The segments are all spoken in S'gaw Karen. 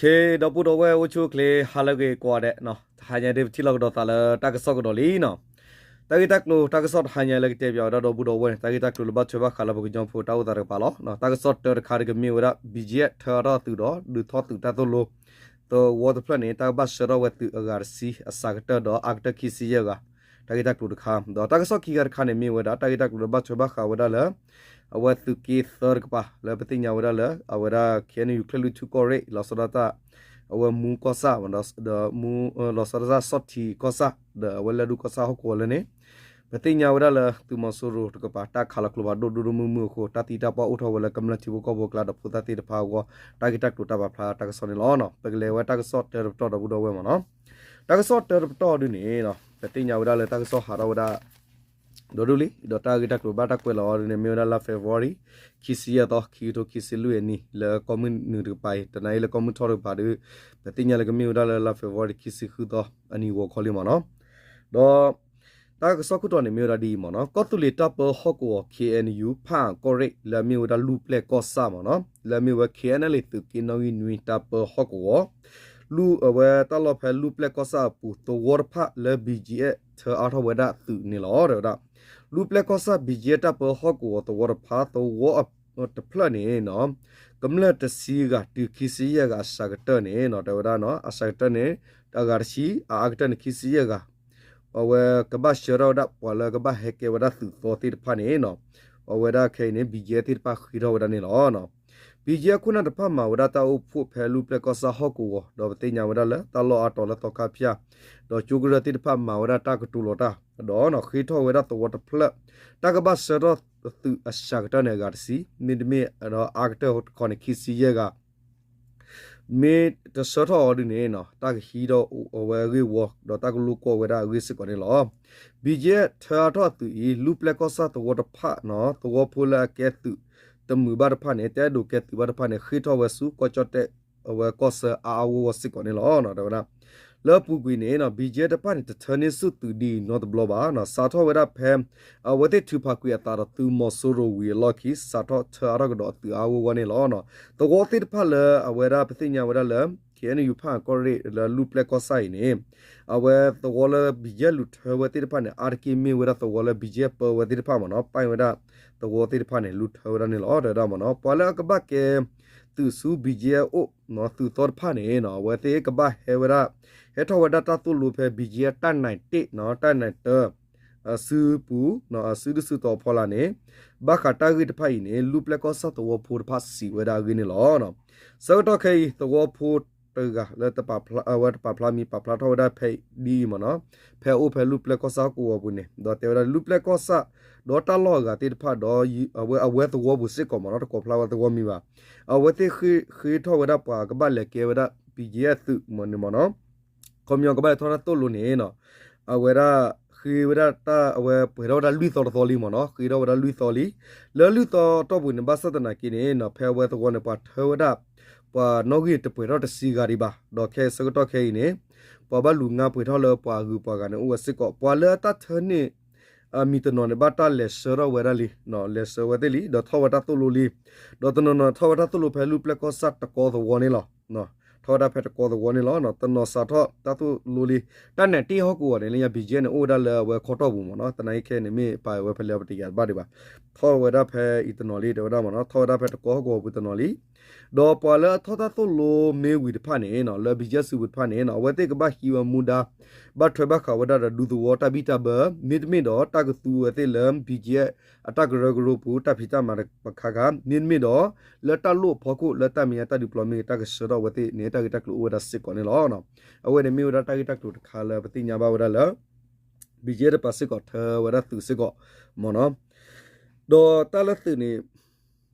ဒီပုၢ်ဒီဝဲၢ်အိၣ်ဆူၣ်အိၣ်ချ့ ဟါလၢအဂ့ၤကိးဂၤဒဲး, တဟါညါဒ်ပထံၣ်လိာ်ကဒီးသးလၢတၢ်ကစီၣ်ကဒီးလံနီၤ. တၢ်ဂ့ၢ်တၢ်ကျိၤတၢ်ကစီၣ်တဟါညါလၢကတဲပၠးဝဲဒၣ်ဒီပုၢ်ဒီဝဲၢ်န့ၣ် တၢ်ဂ့ၢ်တၢ်ကျိၤလၢဘၣ်ထွဲဘၣ်ဃးလၢပကညီဖိတၢ်အိၣ်သးတကပၤလီၤ. တၢ်ကစီၣ်တၢတခါတကမ့ၢ်ဝဲဒၣ် BGF ထၢအါထီၣ်အသုးဒီး ဒုးထီၣ်သုးတၢ်သိၣ်လိ သဝီတဖျၢၣ်န့ၣ် တၢ်ကဘၣ်ဆှၢထီၣ်ဝဲသုးအဂၤတဆံ အစှၤကတၢၢ်ဒီးအါကတၢၢ်ခံဆံယဲၢ်ဂၤ, တၢ်ဂ့ၢ်တၢ်ကျိၤတခါ. ဒီးတၢ်ကစီၣ်ခံခါတခါန့ၣ် မ့ၢ်ဝဲဒၣ် တၢ်ဂ့ၢ်တၢ်ကျိၤလၢဘၣ်ထွဲဘၣ်ဃးဝဲဒၣ်လၢ အဝဲသုးက့သၢတကပၤ လၢပသ့ၣ်ညါဝဲဒၣ်လၢ အဝဲဒၣ် KNU ချ့ၣ်လွံၢ်ထူၣ်ကီၢ်ရ့ၣ် လီၤဆီဒၣ်တၢ် အဝဲမူကီၢ်ဆၣ် ဒီး လီၤဆီဒၣ်တၢ်ဆီၣ်ထံကီၢ်ဆၣ် ဒီးအဝဲလၢၢ်ဒိၣ်ကီၢ်ဆၣ်ဟီၣ်ကဝီၤလၢန့ၣ် ပသ့ၣ်ညါဝဲဒၣ်လၢသုးမီၤစိရိၤတကပၤ တၢ်ခးလီၤကျိဖးဒိၣ်ဒိၣ်ဒိၣ်မုၢ်မုၢ်အဃိ တၢ်သံတၢ်ပှၢ်အိၣ်ထီၣ်ဝဲလၢကမျၢၢ်ထံဖိကီၢ်ဖိအကျါဒီးဖိသၣ်သ့ၣ်တဖၣ်အဂီၢ် တၢ်ဂ့ၢ်တၢ်ကျိၤတၢ်ပာ်ဖျါတၢ်ကစီၣ်န့ၣ်လီၤ. ပကလဲၤဝဲတၢ်ကစီၣ်တၢတပတီၢ်ဒီပုၢ်ဒီဝဲၢ်မ့ၢ်နီၤ. တၢ်ကစီၣ်တၢတပတီၢ်ဒုန့ၣ် ပသ့ၣ်ညါဝဲဒၣ်လၢတၢ်ကစီၣ်ဟးထီၣ်ဝဲဒၣ် ဒီဒူၣ်လံ ဒီးတၢ်ဂ့ၢ်တၢ်ကျိၤဘၣ်တၢ်ကွဲးလီၤအီၤဒုန့ၣ် မ့ၢ်ဝဲဒၣ်လါ February ခံဆံယဲၢ်သီ ခံကထိခံဆံလွံၢ်အနံၤ လၢကီၢ်မုၢ်နုာ်တကပၤအံၤ တနံၤအံၤလၢကီၢ်မုၢ်ထီၣ်တကပၤဒီး ပသ့ၣ်ညါလၢကမ့ၢ်ဝဲဒၣ်လၢလါ February ခံဆံဃုသီ အနံၤဂီၤခီလံမ့ၢ်နီၤ. ဒီး တၢ်ကစီၣ်ခိၣ်တီန့ၣ် မ့ၢ်ဝဲဒၣ်ဒ်အံၤမ့ၢ်နီၤ, ကီၢ်သူလ့ၤတၢ်ပၢဟီၣ်ကဝီၤ KNU ဖၣ်အၣ်ကီၢ်ရ့ၣ် လၢအမ့ၢ်ဝဲဒၣ်လူၢ်ပျဲၢ်ကီၢ်ဆၣ်မ့ၢ်နီၤ, လၢအမ့ၢ်ဝဲ KNLA သုးက့နီၣ်ဂံၢ်နွံတၢ်ပၢဟီၣ်ကဝီၤ လူၢ်အဝဲတၢ်လီၢ်ဖဲလူၢ်ပျဲၢ်ကီၢ်ဆၣ်အပူၤ သဝီတဖၣ်လၢ BGF ထၢအါထီၣ်ဝဲဒၣ်သုးန့ၣ်လီၤ တဲဝဲဒၣ်. လူၢ်ပျဲၢ်ကီၢ်ဆၣ် BGF တၢ်ပၢဟီၣ်ကဝီၤသဝီတဖၣ် သဝီတဖျၢၣ်န့ၣ်နီၤ ကမျၢၢ်တဆံဂၤတုၤခံဆံယဲၢ်ဂၤအစှၤကတၢၢ်န့ၣ်နီၤ တဲဝဲဒၣ်နီၤ အစှၤကတၢၢ်န့ၣ် အဂၤတဆံ အအါကတၢၢ်န့ၣ် ခံဆံယဲၢ်ဂၤ အဝဲကဘၣ်ဆှၢထီၣ်ဝဲဒၣ်ပှၤလၢကဘၣ်ဟဲကဲဝဲဒၣ်သုးသီသ့ၣ်တဖၣ်န့ၣ်နီၤ, အဝဲဒၣ်ခဲအံၤန့ၣ် BGF သ့ၣ်တဖၣ်ဃ့ထီၣ်ဝဲဒၣ်န့ၣ်လီၤ. BGF အခိၣ်နၢ်တဖၣ်မၤဝဲဒၣ်တၢ်အိၣ်ဖှိၣ်ဖဲလူၢ်ပျဲၢ်ကီၢ်ဆၣ်ဟီၣ်ကဝီၤ ဒီးပသ့ၣ်ညါဝဲဒၣ်လၢတၢ်လီၢ်အါတီၤလၢသီခါဖၠၣ် ဒီးကၠိကရၢၢ်သ့ၣ်တဖၣ်မၤဝဲဒၣ်တၢ်ကတိၤလီၤတၢ် ဒီးဃ့ထီၣ်ဝဲဒၣ်သဝီတဖျၢၣ် တၢ်ကဘၣ်ဆှၢထီၣ်သုးအစှၤကတၢၢ်န့ၣ် အဂၤတဆံ မ့တမ့ၢ်ဒီးအါကတၢၢ်တခီန့ၣ် ခံဆံယဲၢ်ဂၤ မ့ၢ်တဆှၢထီၣ်အီၤဒုန့ၣ်နီၤ တၢ်ကဟံးထီၣ်အဝဲအဂ့ၢ်ဝီ ဒီးတၢ်ကလိၣ်ကွီၢ်ဝဲဒၣ်အဂ့ၢ်စ့ၢ်ကီးန့ၣ်လီၤ. BGF ထၢအါထီၣ်အသုးအံၤ လူၢ်ပျဲၢ်ကီၢ်ဆၣ်သဝီတဖၣ်နီၤ သဝီဖိလၢအကဲသုးတမုာ်ဘၣ်တဖၣ်န့ၣ် တအဲၣ်ဒိးကဲသုးဘၣ်တဖၣ်န့ၣ် ဃ့ထီၣ်ဝဲဆူကီၢ်ကၠီၣ်တဲၣ် အဝဲကီၢ်ဆၢအါအါဂီၢ်ဂီၢ်စ့ၢ်ကီးန့ၣ်လီၤ တဲဝဲဒၣ်. လၢအပူၤကွံာ်န့ၣ်နီၤ BGF တဖၣ်န့ၣ် တထၢန့ၢ်ဆူၣ်သုးဒ်အံၤနီတဘျီဘၣ်နီၤ စးထီၣ်ဝဲဒၣ်ဖဲ အဝဲသ့ၣ်ထုးဖးကွံာ်အသးဒီးသုးမီၤစိရိၤဝံၤအလီၢ်ခံ စးထီၣ်ထၢအါထီၣ်ကဒီးအသုးအါအါဂီၢ်ဂီၢ်န့ၣ်လီၤ. သဝီသ့ၣ်တဖၣ်လၢအဝဲဒၣ်ပသ့ၣ်ညါဝဲဒၣ်လၢ KNU ဖၣ်အၣ်ကီၢ်ရ့ၣ်လၢလူၢ်ပျဲၢ်ကီၢ်ဆၣ်အံၤန့ၣ် အဝဲသဝီလၢ BGF လူၤထၢဝဲသ့ၣ်တဖၣ်န့ၣ် အါတက့ၢ်မ့ၢ်ဝဲဒၣ်သဝီလၢ BGF ပၢဝဲသ့ၣ်တဖၣ်မ့ၢ်နီၤ ပၢဝဲဒၣ်သဝီသ့ၣ်တဖၣ်န့ၣ် လူၤထၢဝဲဒၣ်န့ၣ်လီၤ တဲဝဲဒၣ်မ့ၢ်နီၤ. ပှၤလၢအကဘၣ်ကဲသုးဆူ BGF အိၣ်နီၤ သုးသီတဖၣ်န့ၣ်နီၤ အဝဲသ့ၣ်ကဘၣ်ဟဲဝဲဒၣ် ဟဲထီၣ်ဝဲဒၣ်တၢ်သိၣ်လိဖဲ BGF တၢ်နံၣ်တၢ တၢ်နံၣ်တၢ အစုပူၤ အစုဒုၣ်စုတီၤအဖီလာ်န့ၣ် ဘၣ်ဃးတၢ်ဂ့ၢ်တဖၣ်အံၤန့ၣ် လူၢ်ပျဲၢ်ကီၢ်ဆၣ်သဝီဖိတဖၣ်စံးဝဲဒၣ်အဂ့ၢ်န့ၣ်လီၤ. ဆၢကတီၢ်ခဲအံၤ သဝီဖိတဂၤလၢတပာ်ဖျါ အဝဲတပာ်ဖျါမံၤပာ်ဖျါထီၣ်ဝဲဒၣ်ဖဲဒ်အံၤမ့ၢ်နီၤ ဖဲအအိၣ်ဖဲလူၢ်ပျဲၢ်ကီၢ်ဆၣ်ဟီၣ်ကဝီၤပူၤန့ၣ် ဒီးတဲဝဲဒၣ်လူၢ်ပျဲၢ်ကီၢ်ဆၣ် ဒီးတၢ်လီၢ်အဂၤသ့ၣ်တဖၣ်ဒီး အဝဲအဝဲသဝီပူၤစ့ၢ်ကီးမ့ၢ်နီၤ တကိးဖျါဝဲသဝီမံၤဘၣ် အဝဲသ့ၣ်ဃ့ထီၣ်ဝဲဒၣ်ပှၤကဘၣ်လဲၤကဲဝဲဒၣ် BGF သုးမ့ၢ်န့ၣ်မ့ၢ်နီၤ ခီပညီကဘၣ်လဲၤထီၣ်တၢ်သိၣ်လိန့ၣ်နီၤ အဝဲဒၣ်ဃ့ဝဲဒၣ်တၢ် အဝဲပှဲၤထီၣ်ဝဲဒၣ်လွံၢ်သီတသီလံမ့ၢ်နီၤ ဃ့ထီၣ်ဝဲဒၣ်လွံၢ်သီလံ လၢလွံၢ်သီတီၢ်ပူၤန့ၣ် ဘၣ်ဆၣ်သနာ်က့န့ၣ်နီၤ ဖဲအဝဲသဝီန့ၣ် ပှၤထၢဝဲဒၣ် ပှၤနီၣ်ဂံၢ်တပှဲၤထီၣ်တဆံဂၤဒံးဘၣ် ဒီးခဲအံၤဆၢကတီၢ်ခဲအံၤန့ၣ် ပှၤဘၣ်လူၤငါပှဲၤထီၣ်လၢပှၤအဂုၤပှၤဂၤန့ၣ်အိၣ်ဝဲစ့ၢ်ကီး ပှၤလၢအတၢ်ထၢန့ၢ် အမံၤတနီၤန့ၣ် ဘၣ်တၢ်လဲၤဆှၢထီၣ်ဝဲဒၣ်လံ လဲၤဆှၢဝဲသ့ၣ်လံ ဒီးထီၣ်ဝဲတၢ်သိၣ်လိလံ ဒီးတနီၤနီၤထီၣ်ဝဲတၢ်သိၣ်လိဖဲလူၢ်ပျဲၢ်ကီၢ်ဆၣ်တကီသဝီန့ၣ်လီၤ ထီၣ်ဝဲဒၣ်ဖဲတကီသဝီန့ၣ်လီၤ တနီၤစးထီၣ်တၢ်သိၣ်လိလံ တၢ်နံၣ်တၢဟီၣ်ကဝီၤန့ၣ် လၢညါ BGF န့ၣ် အိၣ်ဝဲဒၣ်လၢအဝဲခီတီၢ်ပူၤမ့ၢ်နီၤ သနာ်က့ခဲအံၤန့ၣ် မ့ၢ်ပာ်ဝဲဖဲလဲၣ်ပတယၤတဘၣ်ဒံးဘၣ် ထီၣ်ဝဲဒၣ်ဖဲအံၤတနီၤလံ တဲဝဲဒၣ်မ့ၢ်နီၤ ထီၣ်ဝဲဒၣ်ဖဲတကီဟီၣ်ကဝီၤပူၤတနီၤလံ ဒီးပှၤလၢအထီၣ်တၢ်သိၣ်လိမ့ၢ်ဝံၤတဖၣ်န့ၣ်နီၤ လၢ BGF စုပူၤတဖၣ်န့ၣ်နီၤ အဝဲသ့ၣ်ကဘၣ်ဟံးဝဲမူဒါ ဘၣ်ထွဲဘၣ်ဃးဝဲဒၣ်ဒီးဒူသဝီတၢ်ဘံၣ်တၢ်ဘၢ မ့တမ့ၢ်ဒီးတၢ်ကသူဝဲသ့ၣ်လၢ BGF အတၢ်ကရၢကရိပူၤ တၢ်ဖံးတၢ်မၤတခါခါ မ့တမ့ၢ်ဒီး လၢတၢ်လိၣ်အဖီခိၣ် လၢတၢ်မဲာ်ညါတၢ်ဒုးပျီမ့ၢ်ဂ့ၤ တၢ်ကဆှၢထီၣ်အဝဲသ့ၣ်န့ၣ် တၢ်ဂ့ၢ်တၢ်ကျိၤအိၣ်ဝဲဒၣ်စ့ၢ်ကီးန့ၣ်လီၤ. အဝဲန့ၣ်မ့ၢ်ဝဲဒၣ်တၢ်ဂ့ၢ်တၢ်ကျိၤတခါလၢပသ့ၣ်ညါဘၣ်ဝဲဒၣ်လၢ BGF တပၤစ့ၢ်ကီးထၢဝဲဒၣ်သုးစ့ၢ်ကီးမ့ၢ်နီၤ. ဒီးတၢ်လၢသုးန့ၣ်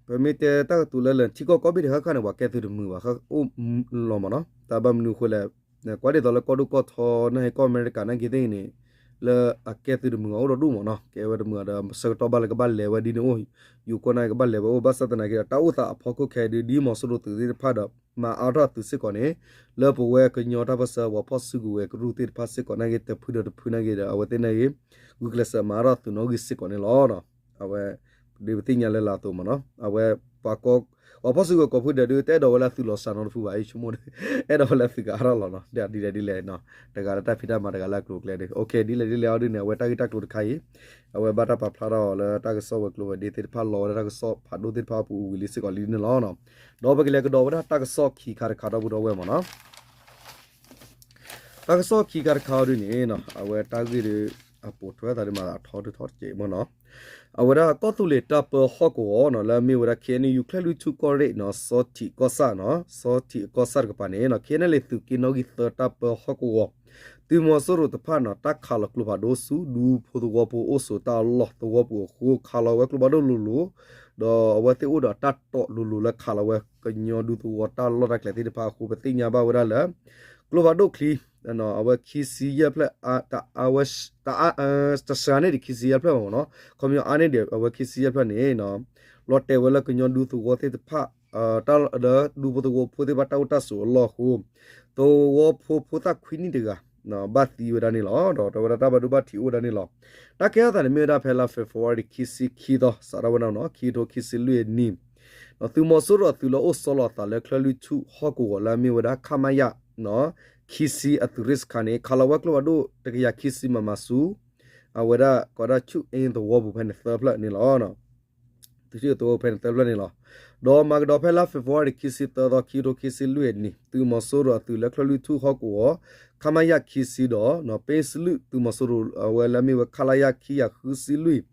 ပမ့ၢ်တဲတၢ်ကတိၤလၢလၢာ်ထံကီၢ်ကိးဘ့ၣ်တခါခါန့ၣ် ပှၤကဲသုးတမုာ်ဘၣ် အိၣ်လီၤမ့ၢ်နီၤ. တၢ်ဘၣ်မနုၤအဃိလဲၣ် ကွၢ်ဒ်သိးလၢကီၢ်ဒိၣ်ကီၢ်ထီနာ်က့ ကီၢ်အမဲရကၤနာ်က့သ့ၣ်အံၤန့ၣ် လၢအကဲသုးတမုာ်အအိၣ်ဒီးဒူၣ်မ့ၢ်နီၤ. ကဲဝဲတမုာ်ဒီး ဆၢကတီၢ်ဘၣ်လၢကဘၣ်လဲၤဝဲဒ်န့ၣ်အိၣ် ယိၤကီၢ်နာ်က့ကဘၣ်လဲၤဝဲအိၣ် ဘၣ်ဆၣ်သနာ်က့ဒီး တၢ်အိၣ်သးအဖီခိၣ်ခဲအံၤဒ် ဒ်မီၤစိရိၤသုးသ့ၣ်တဖၣ်ဒီး မၤအါထီၣ်အသုးစ့ၢ်ကီးန့ၣ် လၢပဝဲကညီတၢ်ပၢၢ်ဆၢ ပှၤဖီၣ်စုကဝဲၤကရူၢ်သ့ၣ်တဖၣ်စ့ၢ်ကီးနာ်က့ တဖုဒီးတဖုနာ်က့ဒီး အဝဲသ့ၣ်နာ်က့ ဂုာ်ကျဲးစၢးမၤအါထီၣ်သုးနီၣ်ဂံၢ်စ့ၢ်ကီးန့ၣ်လီၤ. အဝဲ ဒ်ပသ့ၣ်ညါလၢလာ်အသိးမ့ၢ်နီၤ အဝဲပှၤကီ ပှၤဖီၣ်စုကဝဲၤကိးဖုဒဲးဒုး တအဲၣ်ဒိးဝဲလၢအသုးလီၤစှၤနီတဖုဘၣ် ယဆိကမိၣ်ဒီး အဲၣ်ဒိးဝဲလၢအသုးကအါထီၣ်လီၤနီၤ ဒ်လဲၣ်ဒ်လဲၣ်နီၤ တဂၤလၢတၢ်ဖံးတၢ်မၤ တဂၤလၢအကျိၤအကျဲဒီး ဒ်လဲၣ်ဒ်လဲၣ်အီၤဒုးန့ၣ် အဝဲတၢ်ဂ့ၢ်တၢ်ကျိၤတခါအံၤ အဝဲဘၣ်တၢ်ပာ်ဖျါထီၣ်အီၤလၢတၢ်ကစီၣ်ဝဲၤကျိၤဝဲၤဒ့သ့ၣ်တဖၣ် လီၤဝဲဒၣ်တၢ်ကစီၣ်ဖးဒိၣ်သ့ၣ်တဖၣ်အပူၤဝံၤလံစ့ၢ်ကီးလံန့ၣ်လီၤ. ဒီးပကလဲၤကဒီးဝဲဒၣ်တၢ်ကစီၣ်ခံခါတခါ ဒီပုၢ်ဒီဝဲၢ်မ့ၢ်နီၤ တၢ်ကစီၣ်ခံခါတခါအီၤဒုးန့ၣ် အဝဲတၢ်ဂ့ၢ်ဒီး အပိာ်ထွဲသးဒ်မးအထီဒုထီတစဲးမ့ၢ်နီၤ အဝဲဒၣ်ကီၢ်သူလ့ၤတၢ်ပၢဟီၣ်ကဝီၤနီၤ လၢအမ့ၢ်ဝဲဒၣ် ခ့ၣ်အဲၣ်ယူၣ် ချဲၣ်လွံၢ်ထူၣ်ကီၢ်ရ့ၣ်နီၤ စီၤထံးကီၢ်ဆၣ်နီၤ စီၤထံးအကီၢ်ဆၣ်တကပၤန့ၣ် ခ့ၣ်အဲၣ်ယူၣ် သုးက့နီၣ်ဂံၢ်သၢတၢ်ပၢဟီၣ်ကဝီၤ သုးမီၤစိရိၤတဖၣ်နီၤ တၢ်ခးလီၤကျိဖးဒိၣ်ဆူ ဒူဖိသဝီဖိအိၣ်ဆိးတၢ်အလီၢ်သဝီပူၤအဃိ ခးလီၤဝဲကျိဖးဒိၣ်လိၤလိၤ ဒီးအဝဲသ့ၣ်အိၣ်ဒီးတၢ်တိာ်လိၤလိၤလၢခးလီၤဝဲကညီဒူသဝီတၢ်လီၢ်တၢ်ကျဲသ့ၣ်တဖၣ်အဃိ ပသ့ၣ်ညါဘၣ်ဝဲဒၣ်လၢ ကျိဖးဒိၣ်ချံ အဝဲခံဆံယဲၢ်ဖျၢၣ် တအါဝဲ တအါ တစှၤန့ၢ်ဒံးခံဆံယဲၢ်ဖျၢၣ်မ့ၢ်နီၤ ခီပညီအါန့ၢ်ဒံးအဝဲခံဆံယဲၢ်ဖျၢၣ်န့ၣ် လီၤတဲာ်ဝဲလၢကညီဒူသဝီသ့ၣ်တဖၣ် လၢဒူဖိသဝီဖိသ့ၣ်တဖၣ်တၢ်အိၣ်တၢ်ဆိးအလီၢ်အဃိ သဝီဖိဖိသၣ်ခွံနံၣ်တဂၤ ဘၣ်သံဝဲဒၣ်န့ၣ်လီၤ. ဒီးတဲဝဲဒၣ်တၢ်ဘၣ်ဒိဘၣ်ထံးအိၣ်ဝဲဒၣ်န့ၣ်လီၤ. တၢ်ကဲထီၣ်သးန့ၣ်မ့ၢ်ဝဲဒၣ်ဖဲလါ February ခံဆံခံသီ စးထီၣ်ဝဲဒၣ်နီၤ ခံကထိခံဆံလွံၢ်အနံၤ သုးမီၤစိရိၤအသုးလၢအိၣ်ဆီလီၤအသးလၢချၢၣ်လွံၢ်ထူၣ်ဟီၣ်ကဝီၤလၢအမ့ၢ်ဝဲဒၣ် ခမရ ခံဆံအသုးရ့ၣ်စခါန့ၣ် ခးလီၤဝဲကျိဖးဒိၣ်တကယၤခံဆံမမဆူ အဝဲဒၣ်ကိးဒၣ်ဆူၣ်အ့သဝီပူၤဖဲန့ၣ်သၢဖျၢၣ်န့ၣ်လီၤ. ဆူၣ်အ့သဝီပူၤဖဲန့ၣ်သၢဖျၢၣ်န့ၣ်လီၤ. ဒီးမၤကဒီးဖဲလါ February ခံဆံသၢသီ ခံကထိခံဆံလွံၢ်အနံၤ သုးမီၤစိရိၤအသုးလၢချၢၣ်လွံၢ်ထူၣ်ဟီၣ်ကဝီၤ ခမရ ခံဆံဒီး ပ့စလုၢ်သုးမီၤစိရိၤအဝဲလၢအမ့ၢ်ဝဲ ခလရ ခံကယၤဃုဆံလွံၢ်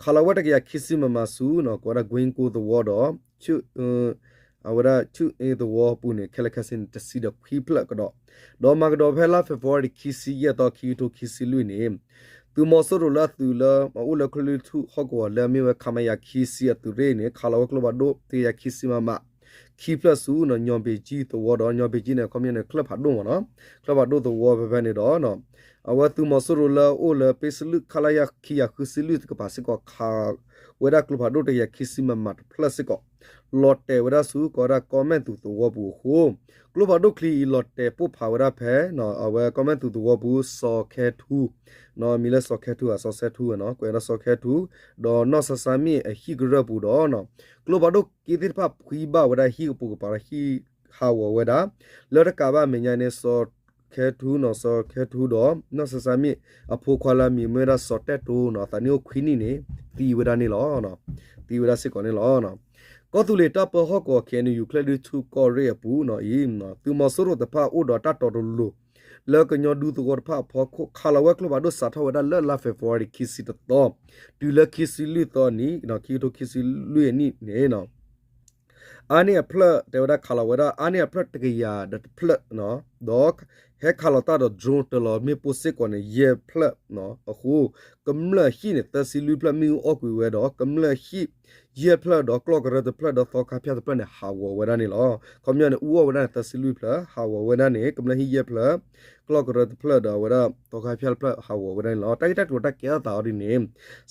ခးလီၤဝဲတကယၤခံဆံမမဆူ ကိးဝဲဒၣ် ကွ့ကိသဝီဒီး အဝဲဒၣ်ဆူၣ်အ့သဝီပူၤန့ၣ် ခဲလၢာ်ခဲဆ့န့ၣ် တဆံဒီးခွံဖျၢၣ်ကဒီး, ဒီးမၤကဒီးဖဲလါ February ခံဆံယဲၢ်သီ ခံကထိခံဆံလွံၢ်န့ၣ် သုးမီၤစိရိၤလၢအသုးလၢအအိၣ်လၢချၢၣ်လွံၢ်ထူၣ်ဟီၣ်ကဝီၤလၢအမ့ၢ်ဝဲ ခမရ ခံဆံအသုးရ့ၣ်န့ၣ် ခးလီၤဝဲကျိဖးဒိၣ်တကယၤခံဆံမမ ခံဖျၢၣ်ဆူ ညီဘ့ၣ်ကၠံသဝီဒီး ညီဘ့ၣ်ကၠံန့ၣ် ခီပညီန့ၣ် ချၢၣ်ဖးဒိၣ်မ့ၢ်နီၤ, ချၢၣ်ဖးဒိၣ်သဝီဖဲဖဲန့ၣ်ဒီး အဝဲသုးမီၤစိရိၤလၢအအိၣ်လၢပ့စလုၢ် ခလရ ခံကယၤဃုဆံလွံၢ်တကပၤစ့ၢ်ကီး ခးဝဲဒၣ်ကျိဖးဒိၣ်တကယၤခံဆံမမတဖျၢၣ်စ့ၢ်ကီး လီၤတဲာ်ဝဲဒၣ်ဆူ ကိးဝဲဒၣ်ကီၢ်မဲၣ်သူးသဝီပူၤအဃိ ကျိဖးဒိၣ်ချံအံၤလီၤတဲာ်ပိၢ်ဖးဝဲဒၣ်ဖဲ အဝဲကီၢ်မဲၣ်သူးသဝီပူၤ စီၤခဲထူ မံၤလၢစီၤခဲထူဧါ စီၤဆဲထူဧါနီၤ ကွဲးဒီးစီၤခဲထူ ဒီးနီၢ်ဆါဆါမ့ၣ်အဟံၣ်ကရၢၢ်ပူၤဒီး ကျိဖးဒိၣ်က့သ့ၣ်တဖၣ်ဖှံဘၣ်ဝဲဒၣ်ဟံၣ်ကပိာ်ကပၤဒီးဟံၣ်ဟးဂီၤဝဲဒၣ် လၢတကးဘၣ်အမဲာ်ညါန့ၣ် စီၤခဲထူနီၤ စီၤခဲထူဒီး နီၢ်ဆါဆါမ့ၣ်အဖိခွါလၢအမံၤမ့ၢ်ဝဲဒၣ်စီၤတဲၣ်တိနီၤ အသးနံၣ်အိၣ်ခွံနံၣ်န့ၣ် သံဝဲဒၣ်န့ၣ်လီၤ. သံဝဲဒၣ်စ့ၢ်ကီးန့ၣ်လီၤ. ကီၢ်သူလ့ၤတၢ်ပၢဟီၣ်ကဝီၤ ခ့ၣ်အဲၣ်ယူၣ် ချၢၣ်လွံၢ်ထူၣ်ကီၢ်ရ့ၣ်အပူၤနီၤအံၤ သုးမီၤစိရိၤတဖၣ်အိၣ်ဒီးတၢ်တိာ်တလိၤ လၢကညီဒူသဝီတဖၣ်အဖီခိၣ် ခးလီၤဝဲကျိဖးဒိၣ်စးထီၣ်ဝဲဒၣ်လၢလါ February ခံဆံတသီ တုၤလၢခံဆံလွံၢ်သီနံၤ ခံကထိခံဆံလွံၢ်အနံၣ်န့ၣ် အါန့ၢ်အဖျၢၣ် တဲဝဲဒၣ်ခးလီၤဝဲဒၣ် အါန့ၢ်အဖျၢၣ်တကယၤဒီးတဖျၢၣ် ဒီးဟဲခးလီၤတၢ်ဒီး drone တၢၤလီၤမ့ၣ်ပိၢ်စ့ၢ်ကီးန့ၣ် ယဲၢ်ဖျၢၣ်အဃိ ကမျၢၢ်ဟံၣ်န့ၣ် သၢဆံလွံၢ်ဖျၢၣ် မ့ၣ်အူအီၣ်ကွံာ်ဝဲဒီး ကမျၢၢ်ဟံၣ်ယဲၢ်ဖျၢၣ်ဒီးကျီၢ်ကရၢတဖျၢၣ်ဒီးသီခါဖၠၣ်တဖျၢၣ်န့ၣ် ဟးဂီၤဝဲဒၣ်န့ၣ်လီၤ. ခီပညီန့ၣ် အူအီၣ်ဝဲဒၣ်န့ၣ် သၢဆံလွံၢ်ဖျၢၣ် ဟးဂီၤဝဲဒၣ်န့ၣ် ကမျၢၢ်ဟံၣ်ယဲၢ်ဖျၢၣ် ကျီၢ်ကရၢတဖျၢၣ်ဒီးအဝဲဒၣ်သီခါဖၠၣ်တဖျၢၣ် ဟးဂီၤဝဲဒၣ်န့ၣ်လီၤ. တၢ်ဂ့ၢ်တၢ်ကျိၤတၢ်ကဲထီၣ်သးအီၤဒ်န့ၣ်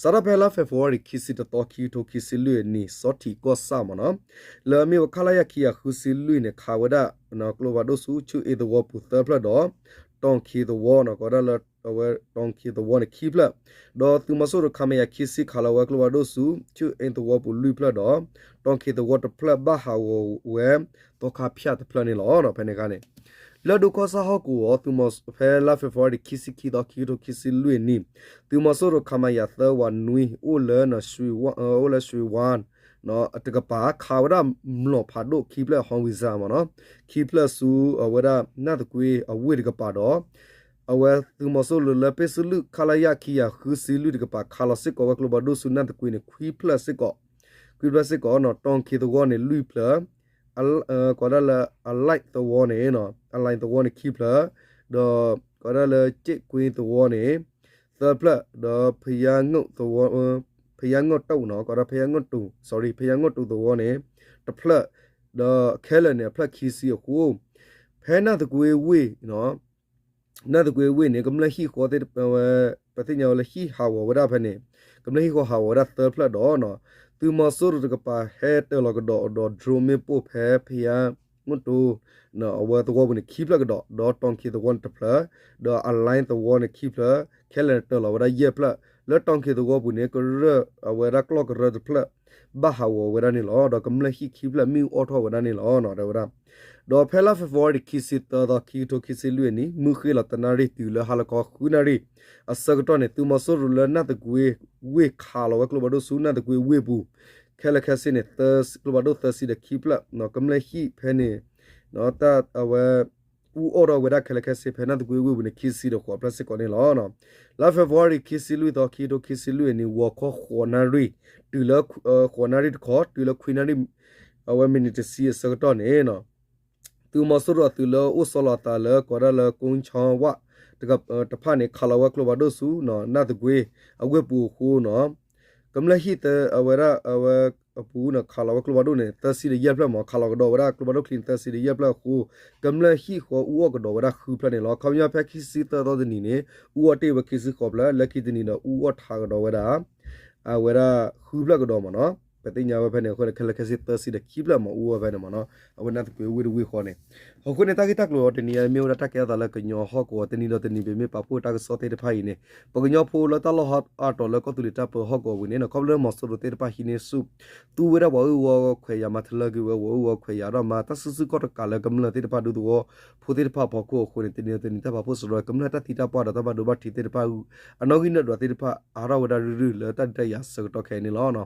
စးထီၣ်ဖဲလါ February ခံဆံတသီ ခံကထိခံဆံလွံၢ်အနံၤ စီၤထံးကီၢ်ဆၣ်မ့ၢ်နီၤ လၢအမ့ၢ်ဝဲ ခလရ ခံကယၤဃုဆံလွံၢ်န့ၣ် ခးဝဲဒၣ် ကျိဖးဒိၣ်ဆူ ဆူၣ်အ့သဝီပူၤသၢဖျၢၣ်ဒီး တီၣ်ခ့သဝီနီၤ ကိးဒၣ်လၢ အဝဲတီၣ်ခ့သဝီန့ၣ် ခံဖျၢၣ် ဒီးသုးမီၤစိရိၤ ခမရ ခံဆံ ခးလီၤဝဲကျိဖးဒိၣ်ဆူ ဆူၣ်အ့သဝီပူၤလွံၢ်ဖျၢၣ်ဒီး တီၣ်ခ့သဝီတဖျၢၣ် ဘၣ်ဟးဂီၤဝဲ သီခါဖၠၣ်တဖျၢၣ်န့ၣ်လီၤ. ဖဲန့ၣ်အခါန့ၣ် လၢဒိခီစၢ်ဟီၣ်ကဝီၤ ဖဲလါ February ခံဆံခံသီ ခံကထိခံဆံလွံၢ်အနံၤ သုးမီၤစိရိၤ ခမရ သၢဝးနွံ အိၣ်လၢ အိၣ်လၢ ရွှေဝါ တကပၤ ခးဝဲဒၣ်မျိာ်ဖးဒိၣ်ခံဖျၢၣ် ဟီဝံစၢမ့ၢ်နီၤ ခံဖျၢၣ်ဆူအဝဲဒၣ်နၢ်သကွ့အဝ့ၢ်တကပၤဒီး အဝဲသုးမီၤစိရိၤလၢပ့စလုၢ် ခလရ ခံကယၤဃုဆံလွံၢ်တကပၤ ခးလီၤစ့ၢ်ကီးဝဲကျိဖးဒိၣ်ဆူနၢ်သကွ့န့ၣ် ခွံဖျၢၣ်စ့ၢ်ကီး ခွံဖျၢၣ်စ့ၢ်ကီးနီၤ တီၣ်ခ့သဝီန့ၣ် လွံၢ်ဖျၢၣ် ကိးဒၣ်လၢ အလဲၣ်သဝီန့ၣ် အလဲၣ်သဝီန့ၣ် ခံဖျၢၣ် ဒီးကိးဒၣ်လၢ က့ၣ်ကွ့သဝီန့ၣ် သၢဖျၢၣ် ဒီး ဖယါငိၣ်တိၣ်နီၤ ကိးဒၣ်ဖယါငိၣ်တိၣ် sorry ဖယါငိၣ်တိၣ်သဝီန့ၣ် တဖျၢၣ် ဒီးခဲလၢာ်န့ၣ် အဖျၢၣ်ခံဆံအဃိ ဖဲနၢ်သကွ့ဝ့ၢ် နၢ်သကွ့ဝ့ၢ်န့ၣ် ကမျၢၢ်ဟံၣ်ဃီသ့ၣ်ဝဲ ပသ့ၣ်ညါဝဲလၢဟံၣ်ဟးဂီၤဝဲဒၣ်ဖဲန့ၣ် ကမျၢၢ်ဟံၣ်ဃီဟးဂီၤဝဲဒၣ်သၢဖျၢၣ်ဒီး သုးမီၤစိရိၤတကပၤဟဲတၢၤလီၤကဒီးဒီး drone မ့ၣ်ပိၢ်ဖဲဖယါငိၣ်တိၣ် အဝဲသဝီပူၤန့ၣ် ခံဖျၢၣ်ကဒီး ဒီးတီၣ်ခ့သဝီန့ၣ်တဖျၢၣ် ဒီးအလဲၣ်သဝီန့ၣ်ခံဖျၢၣ် ခဲလၢာ်န့ၣ်တၢၤလီၤဝဲဒၣ်ယဲၢ်ဖျၢၣ် လၢတီၣ်ခ့သဝီပူၤန့ၣ် ကရၢၢ်အဝဲဒၣ်ကျီၢ်ကရၢၢ်တဖျၢၣ် ဘၣ်ဟးဂီၤဝဲဒၣ်န့ၣ်လီၤ. ဒီးကမျၢၢ်ဟံၣ်ခံဖျၢၣ်မ့ၣ်အူအီၣ်ထီၣ်ဝဲဒၣ်န့ၣ်လီၤ တဲဝဲဒၣ်. ဒီးဖဲလါ February ခံဆံသၢသီ ခံကထိခံဆံလွံၢ်အနံၤ မုၢ်ဃ့ၢ်လီၤတနၣ်ရံၣ်တုၤလၢဟါလီၤခီဃုနၣ်ရံၣ် အဆၢကတီၢ်န့ၣ် သုးမီၤစိရိၤလၢနၢ်သကွ့ဝ့ၢ်ခးလီၤဝဲကျိဖးဒိၣ်ဆူနၢ်သကွ့ဝ့ၢ်ပူၤ ခဲလၢာ်ခဲဆ့န့ၣ် ကျိဖးဒိၣ်သၢဆံဒီးခံဖျၢၣ် ကမျၢၢ်ဟံၣ်ဖဲန့ၣ် တၢ်အဝဲ အူအီၣ်ထီၣ်ဝဲဒၣ်ခဲလၢာ်ခဲဆ့ဖဲနၢ်သကွ့ဝ့ၢ်ပူၤန့ၣ် ခံဆံဒီးဃိးဖျၢၣ်စ့ၢ်ကီးန့ၣ်လီၤ. လါ February ခံဆံလွံၢ်သီ ခံကထိခံဆံလွံၢ်အနံၤ ဂီၤခီဃိးနၣ်ရံၣ် တုၤလၢ ဃိးနၣ်ရံၣ်တခီ တုၤလၢခွံနၣ်ရံၣ် အဝဲမံးနံးတဆံအဆၢကတီၢ်န့ၣ် သုးမီၤစိရိၤအသုးလၢအိၣ်ဆီလီၤအသးလၢကိၣ်ဆီဝၣ် တဖၣ်န့ၣ် ခးလီၤဝဲကျိဖးဒိၣ်ဆူ နၢ်သကွ့အဝ့ၢ်ပူၤအဃိန့ၣ် ကမျၢၢ်ဟံၣ်သၢအဝဲဒၣ်အဝဲအပူၤန့ၣ် ခးလီၤဝဲကျိဖးဒိၣ်န့ၣ် သၢဆံဒီးယဲၢ်ဖျၢၣ်မး ခးလီၤကဒီးဝဲဒၣ်ကျိဖးဒိၣ်ချံန့ၣ် သၢဆံဒီးယဲၢ်ဖျၢၣ်အဃိ ကမျၢၢ်ဟံၣ်ဃီအူအီၣ်ကဒီးဝဲဒၣ်ဃုဖျၢၣ်န့ၣ်လီၤ. ခီပညီဖဲခံဆံသၢသီတနံၤန့ၣ် အူအီၣ်တ့ၢ်ဝဲခံဆံဃိးဖျၢၣ် လၢခံတနံၤဒီးအူအီၣ်ထးကဒီးဝဲဒၣ် အဝဲဒၣ်ဃုဖျၢၣ်ကဒီးမးနီၤ. ပသ့ၣ်ညါဝဲဖဲန့ၣ်အဃိန့ၣ် ခဲလၢာ်ခဲဆ့သၢဆံဒီးခံဖျၢၣ်မး အူအီၣ်ဖဲန့ၣ်မးနီၤ အဝဲနၢ်သကွ့ဝ့ၢ်တဝ့ၢ်ဃီန့ၣ်. အဃိန့ၣ် တၢ်ဂ့ၢ်တၢ်ကျိၤအီၤတနံၤအံၤ မ့ၢ်ဝဲဒၣ်တၢ်ကဲထီၣ်သးလၢကညီဟီၣ်ကဝီၤ တနံၤဒီးတနံၤပမ့ၢ်ပာ်ဖှိၣ်တၢ်ကစီၣ်သ့ၣ်တဖၣ်အံၤန့ၣ် ပကညီဖိလၢတၢ်လီၢ်ဟီအါတီၤလၢကီၢ်သူလ့ၤတၢ်ပၢဟီၣ်ကဝီၤဝံၤန့ၣ် ခီဖျိလၢမီၤစိရိၤသ့ၣ်တဖၣ်ဟံးန့ၢ်ဆူၣ် သူဝဲဒၣ်ပှၤအုၣ်ဝီခွဲးယာ် မၤထလၢက့ၤဝဲပှၤအုၣ်ဝီခွဲးယာ်ဒီးမၤတၢ်စုဆူၣ်ခီၣ်တကးလၢကမျၢၢ်သ့ၣ်တဖၣ်ဒူသဝီဖိသ့ၣ်တဖၣ်အဖီခိၣ်အဃိန့ၣ် တနံၤဒီးတနံၤတၢ်ပာ်ဖှိၣ်စရီ ကမျၢၢ်တၢ်သံတၢ်ပှၢ်ဒီးတၢ်ဘၣ်ဒိဘၣ်ထံးသ့ၣ်တဖၣ် အနီၣ်ဂံၢ်နီၣ်ဒွးသ့ၣ်တဖၣ် အါထီၣ်ဝဲဒၣ်ရုၢ်ရုၢ်လၢတၢ်ဒုးတၢ်ယၤအဆၢကတီၢ်ခဲအံၤန့ၣ်လီၤ.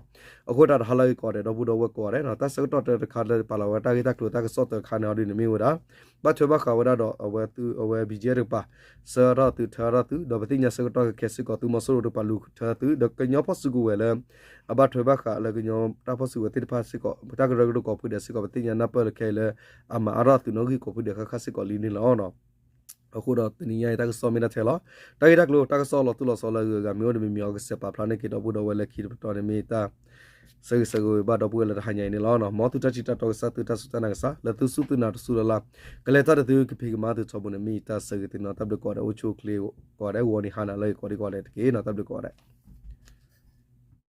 အဃိတၢ်တဟါလၢအဂ့ၤကိးဂၤဒဲး ဒီပုၢ်ဒီဝဲၢ်ကိးဂၤဒဲး တၢ်ဆၢကတီၢ်တခါလၢပာ်လီၤဝဲတၢ်ဂ့ၢ်တၢ်ကျိၤတၢ်ကစီၣ်တခါန့ၣ်အီၤဒ်န့ၣ်မ့ၢ်ဝဲဒၣ် ဘၣ်ထွဲဘၣ်ဃးဝဲဒၣ်ဒီးအဝဲသုးအဝဲ ဘံၣ်ကၠဲၣ် တကပၤ ဆှၢထီၣ်သုးထၢထီၣ်သုး ဒီးပသ့ၣ်ညါဆၢကတီၢ်ခဲခဲစ့ၢ်ကီး သုးမီၤစိရိၤတကပၤလူၤထၢသုး ဒီးကညီဖီၣ်စုကဝဲၤလၢ အဘၣ်ထွဲဘၣ်ဃးလၢကညီတၢ်ဖီၣ်စုကဝဲၤသ့ၣ်တဖၣ်စ့ၢ်ကီး တၢ်ကရၢကရိကိးဖုဒဲးစ့ၢ်ကီး ပသ့ၣ်ညါနၢ်ပၢၢ်လၢခဲအံၤလၢ အမၤအါထီၣ်သုးနီၣ်ဂံၢ်ကိးဖုဒဲးဃၣ်ဃၣ်စ့ၢ်ကီးလံန့ၣ်လီၤ. အဃိဒီးတနံၤညါအံၤတၢ်ကစီၣ်မ့ၢ်ဒၣ်ထဲလီၤ. တၢ်ဂ့ၢ်တၢ်ကျိၤ တၢ်ကစီၣ်လီၤတိၢ်လီၤဆီလၢအဂုၤအဂၤမ့ၢ်အိၣ်တမံၤမံၤ အီၤကစဲးပာ်ဖျါန့ၢ်က့ၤဒီပုၢ်ဒီဝဲၢ်လၢခံတပတီၢ်န့ၣ်မ့ၢ်တၢ် ဆၢဂ့ၤဆၢဝါဘၣ်ဒီပုၢ်ဝဲၢ်လၢတဟါညါအံၤန့ၣ်လီၤ. မ်သုတၢ်ထံၣ်တၢ်တီကစၢ် သုတၢ်စူၢ်တၢ်နာ်ကစၢ် လၢသုစူၢ်သုနာ်တစူၢ်လၢ်လၢ် ကလဲၤတၢ်ဒီးသုကဖံးကမၤသုထီဘိန့ၣ် မ့ၢ်ယတၢ်ဆၢဂ့ၤသုနီၤ. တၢ်ဘျုးကိးဂၤဒဲး အိၣ်ဆူၣ်အိၣ်ချ့ကိးဂၤဒဲး ဂီၤနံၤဟါနၤလၢအဂ့ၤကိးဒံးကိးဂၤဒဲးတက့ၢ်နီၤ. တၢ်ဘျုးကိးဂၤဒဲး